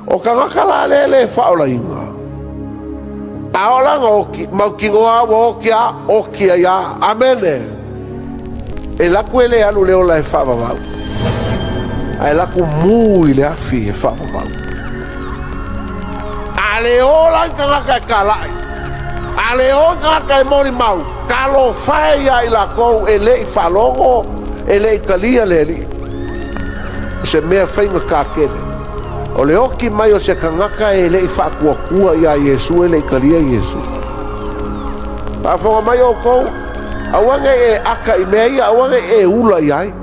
O tagata la lea e le faaolaina, a oo la ina oti, mautinoa lava ua oti a, oti ai lava. Amene. E alu atu e le alu i le ola e faavavau, ae alu atu mu i le afi e faavavau. A le o la ni tagata e talai, a le o ni tagata e molimau, talofa e ia i latou e le i faalogo, e le i talia le Alii. O se mea faigata tele, o le oti mai o se tagata e le i faatuatua ia Iesu, e le i talia Iesu. Faafofoga mai outou, aua ne i e ata i mea ia, aua ne i e ula i ai.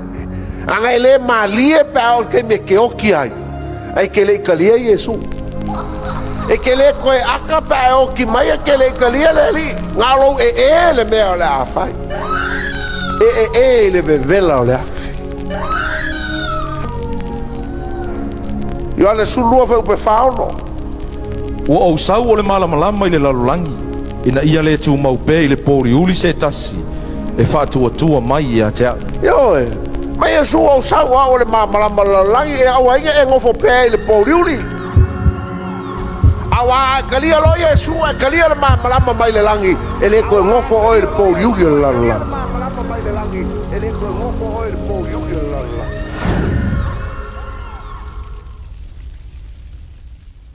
Ana e le malie pe a oo i le taimi e te oti ai, ae te le i talia Iesu. E te le toe ata pe a e oti mai e te le i talia le Alii. Na o lou ee le mea o le a fai. E ee i le vevela o le afi. Ioane 12 fuaiupu 46. Ua ou sau o le malamalama i le lalolagi, ina ia le tumau pea i le pouliuli se tasi e faatuatua mai ia te au. Ioe, mai Iesu ua ou sau o au o le malamalama o le lalolagi, e aua ai ne i e nofo pea i le pouliuli. Aua a e talia loa Iesu, a e talia le malamalama mai le lagi, e le toe nofo oe i le pouliuli o le lalolagi.